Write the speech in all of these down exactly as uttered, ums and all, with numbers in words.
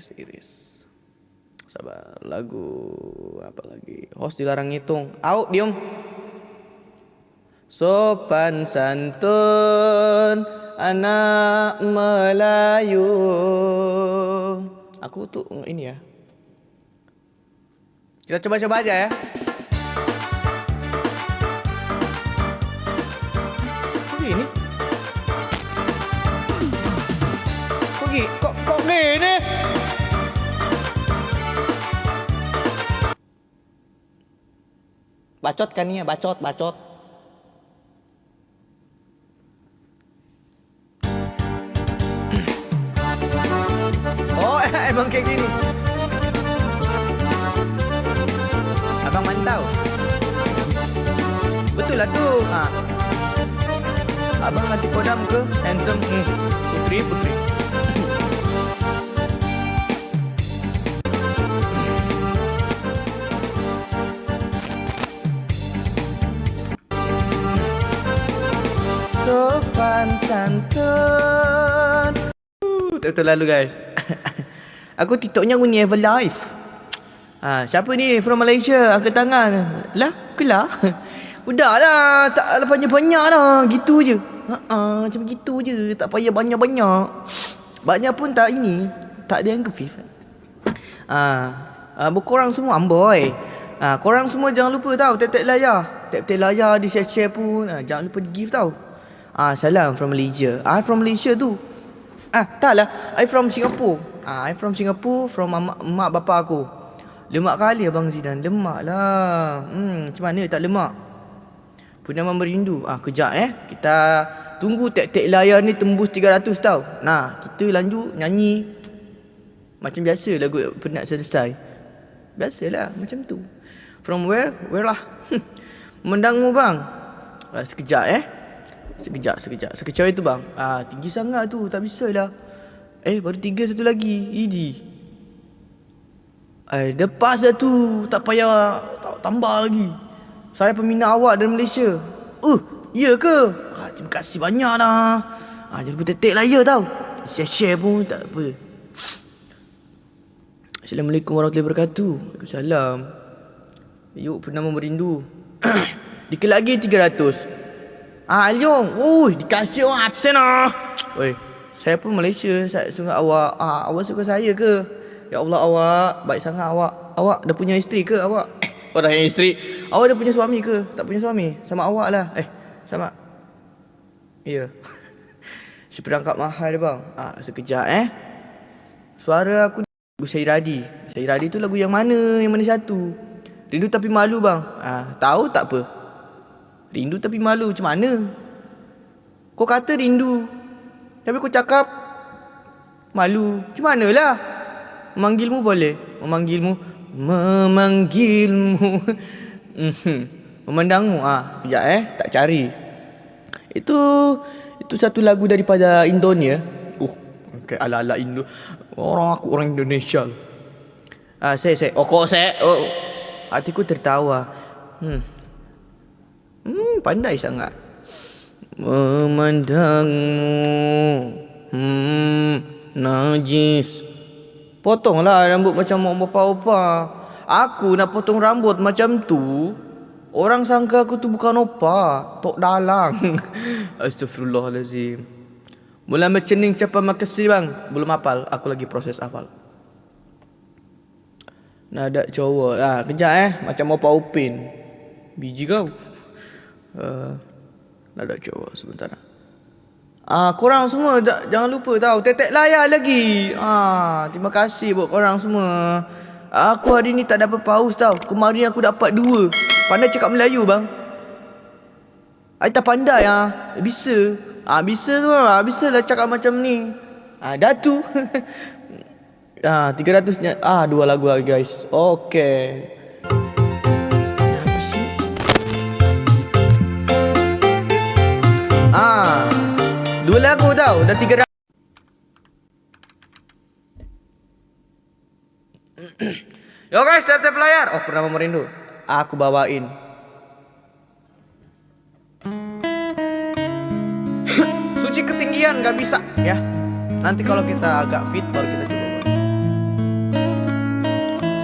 Series. Sabar, lagu apa lagi? Host dilarang ngitung. Au, diem. Sopan santun anak Melayu. Aku tuh ini ya. Kita coba-coba aja ya. Kok gini? Kok gi-, kok, kok gini? Bacot kan nih ya, bacot, bacot. Oh, emang kayak gini. Abang mantau. Betul lah tu. Ha. Abang nanti kodam ke handsome. Hmm. Putri, putri. Sopan santun. Uh, tak terlalu, guys. Aku TikToknya aku never live. Ha, siapa ni from Malaysia? Angkat tangan. Lah, kelah. Udahlah, tak lah banyak-banyak lah. Gitu je. Ha, macam gitu je. Tak payah banyak-banyak. Banyak pun tak ini. Tak ada yang ke fifth. Ah, ah, buat korang semua amboi. Ah, korang semua jangan lupa tau, tap-tap layar. Tap-tap layar di share-share pun. Ah, jangan lupa di give tau. Ah, salam from Malaysia. I from Malaysia tu. Ah, tak lah. I from Singapore. Ah, I from Singapore, from mak, mak bapak aku. Lemak kali Abang Zidan. Lemak lah. Hmm, macam mana tak lemak? Purnama Merindu. Ah, kejap eh. Kita tunggu tap-tap layar ni tembus tiga ratus tau. Nah, kita lanjut nyanyi. Macam biasa lagu penat selesai. Biasalah macam tu. From where? Where lah? Memandangmu bang. Ah, sekejap eh. Sekejap, sekejap. Sekejap itu bang. Ah, tinggi sangat tu. Tak bisa lah. Eh, baru tiga satu lagi. Idi. Ai, lepas dah tu. Tak payah ta-, tambah lagi. Saya peminat awak dari Malaysia. Uh, iya ke? Ah, terima kasih banyak lah. Ah, jangan lupa tap-tap layar tau. Share-share pun tak apa. Assalamualaikum warahmatullahi wabarakatuh. Waalaikumsalam. Yuk, pernah merindu. Dikit lagi tiga ratus. Ah, Alyong. Ui, dikasih orang absen ah. Oi, saya pun Malaysia. Saya suka awak. Ah, awak suka saya ke? Ya Allah, awak. Baik sangat awak. Awak dah punya isteri ke awak? Orang yang isteri. Awak dah punya suami ke? Tak punya suami. Sama awak lah. Eh, sama. Iya. Seperangkap mahal, bang. Ah, sekejap, eh. Suara aku lagu Syairadi. Syairadi tu lagu yang mana? Yang mana satu? Rindu tapi malu, bang. Ah, tahu tak apa? Rindu tapi malu. Macam mana? Kau kata rindu. Tapi kau cakap malu. Macam mana lah? Memanggilmu boleh. Memanggilmu. Memanggilmu. Mhm. Memandangmu. Ah, kejap eh. Tak cari. Itu, itu satu lagu daripada Indonesia. Uh, okay, ala-ala Indo. Orang aku orang Indonesia. Ah, sek, sek. Oh, kok sek? Oh. Hatiku tertawa. Hmm. Hmm, pandai sangat. Memandangmu. Hmm, najis. Potonglah rambut macam mak opa-opa. Aku nak potong rambut macam tu. Orang sangka aku tu bukan opa, tok dalang. Astagfirullahalazim. Mula macening capa makesi, bang? Belum hafal, aku lagi proses hafal. Nadak cowok. Ah, kejap eh, macam opa Upin. Biji kau. Eh, nadak cowok sebentar. Ah, korang semua ja-, jangan lupa tau, tetek layar lagi. Ah, terima kasih buat korang semua. Aku hari ni tak dapat paus tau. Kemarin aku dapat dua. Pandai cakap Melayu, bang. Ai tak pandai ah. Bisa. Ah, bisa tu ah. Bisa lah cakap macam ni. Ah, dah tu. Ah, tiga ratus nya. Ah, dua lagu lagi, guys. Oke. Ah, dua lagu tau. Dah tiga ratus. Yo guys, tap-tap layar. Oh, pernah merindu. Aku bawain. Suci ketinggian gak bisa ya. Nanti kalau kita agak fit baru kita coba.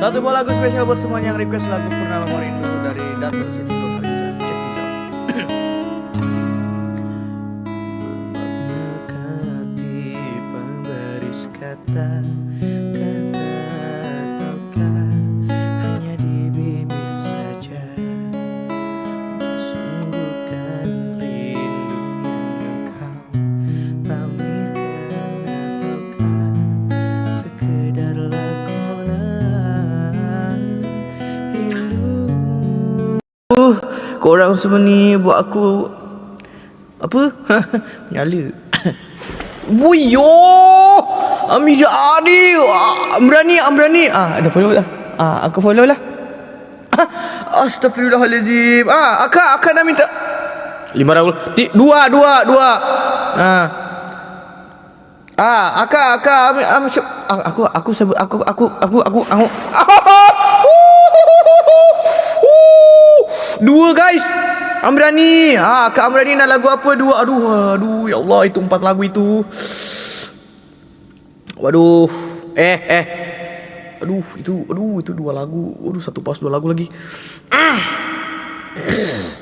Satu buah lagu spesial buat semuanya yang request lagu Purnama Merindu dari Datuk Siti Nurhaliza. Check this out. Mendekati pembaris kata, kata toka hanya di bibir saja. Sungguhkan rindu yang kau pamerkan ataukah sekedar lakonan rindu? Uh, korang semua ni buat aku apa? Nyala. Woyo! Amira ni, ah, Amrani, Amrani. Ah, ada follow lah. Ah, aku follow lah. Ah, astagfirullahalazim. Ah, akak, akak nak minta lima ratus. Ti-, dua, dua, dua. Ah. Ah, akak, akak, ami-, am-, syu-, ah, aku, aku sebut, aku, aku, aku, aku, aku. Dua, guys. Amrani. Ah, Kak Amrani nak lagu apa? Dua. Aduh, aduh, ya Allah, itu empat lagu itu. Waduh. Eh, eh. Aduh, itu, aduh, itu dua lagu. Aduh, satu pas dua lagu lagi.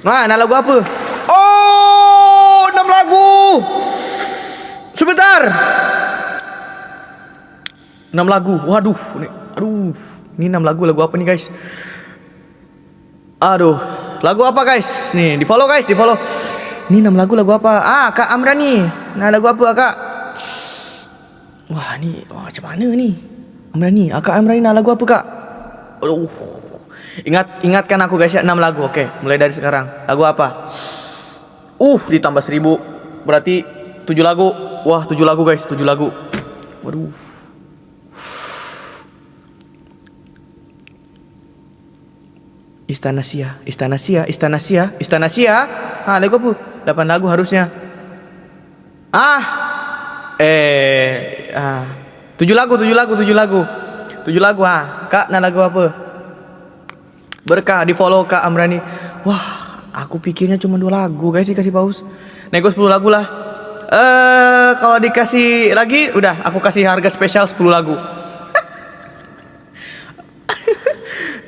Nah, nak lagu apa? Oh, enam lagu. Sebentar. Enam lagu. Waduh, ni, aduh. Ni enam lagu, lagu apa ni, guys? Aduh, lagu apa, guys? Ni, di-follow, guys, di-follow. Ni enam lagu, lagu apa? Ah, Kak Amrani. Nah, lagu apa, Kak? Wah, ni, wah, macam mana ni? Amrani, ah, Kak Amrani nak lagu apa, Kak? Aduh. Ingat, ingatkan aku, guys, ya, enam lagu. Oke, mulai dari sekarang. Lagu apa? Uh, ditambah seribu. Berarti tujuh lagu. Wah, tujuh lagu, guys, tujuh lagu. Waduh. Istana Sia, Istana Sia, Istana Sia, Istana Sia. Ha, lagu apa? Lapan lagu harusnya. Ah. Eh, ah. Tujuh lagu, tujuh lagu, tujuh lagu. Tujuh lagu, ha. Kak, nak lagu apa? Berkah, di-follow Kak Amrani. Wah, aku pikirnya cuma dua lagu, guys, dikasih paus. Nego sepuluh lagu lah. Eh, kalau dikasih lagi, udah, aku kasih harga spesial sepuluh lagu.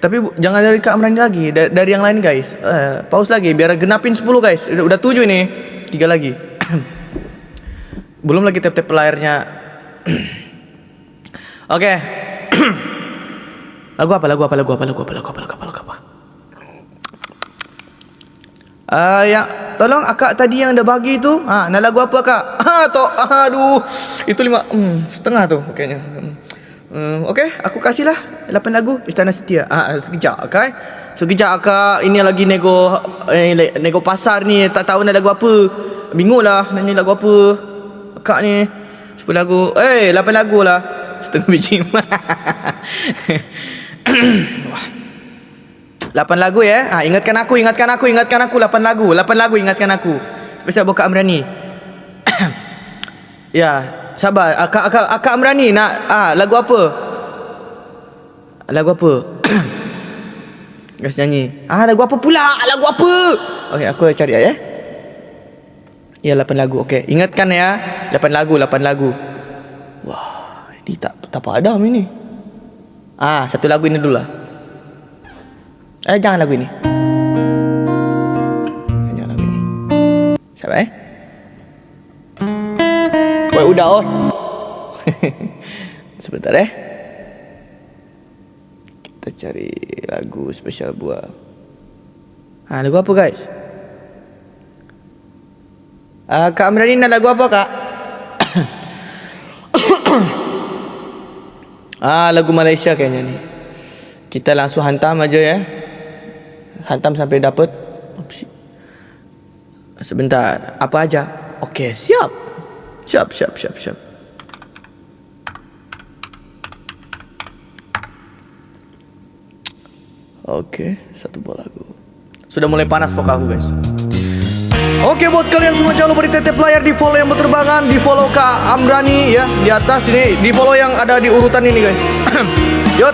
Tapi bu-, jangan dari Kak Amrani lagi, da-, dari yang lain, guys. Eh, paus lagi, biar genapin sepuluh, guys. Udah, udah tujuh ini, tiga lagi. Belum lagi tap-tap layarnya. Oke. Lagu apa? Lagu apa? Lagu apa? Lagu apa? Lagu apa? Lagu apa? Lagu apa? Ah, ya, tolong akak tadi yang dah bagi tu. Ha, nak lagu apa, Kak? Ha, tok. Aduh. Itu lima, hmm, setengah tu kayaknya. Hmm. Hmm, oke, aku kasih lah lapan lagu Istana Setia. Ah, sekejap, Kak. Sekejap, Kak. Ini lagi nego, eh, le-, nego pasar ni, tak tahu nak lagu apa. Bingung lah nanya lagu apa. Kak ni sepuluh lagu. Eh, lapan lagu lah. Setengah biji. Wah. Lapan lagu ya. Ah, ingatkan aku, ingatkan aku, ingatkan aku, lapan lagu, lapan lagu, ingatkan aku. Besok buka Amrani. Ya, sabar. Akak, akak, akak Amrani nak, ah, lagu apa? Lagu apa? Guys nyanyi. Ah, lagu apa pula? Lagu apa? Okey, aku cari ya. Ya, lapan lagu. Okey, ingatkan ya. Lapan lagu, lapan lagu. Wah, ini tak, tak padam ini. Ah, satu lagu ini dulu lah. Eh, jangan lagu ini. Jangan lagu ini. Sabar, eh. Woi, udah, oh. Sebentar, eh. Kita cari lagu spesial buat. Ha, lagu apa, guys? Ah, Kak Amrani nak lagu apa, Kak? Ah, lagu Malaysia kayaknya ni. Kita langsung hantam aja ya. Hantam sampai dapat. Apa sih? Sebentar, apa aja? Oke, siap. Siap, siap, siap, siap. Oke, satu buah lagu. Sudah mulai panas vokal aku, guys. Oke, buat kalian semua, jangan lupa di tap-tap layar, di-follow yang berterbangan, di-follow Kak Amrani ya, di atas ini, di-follow yang ada di urutan ini, guys. Yo,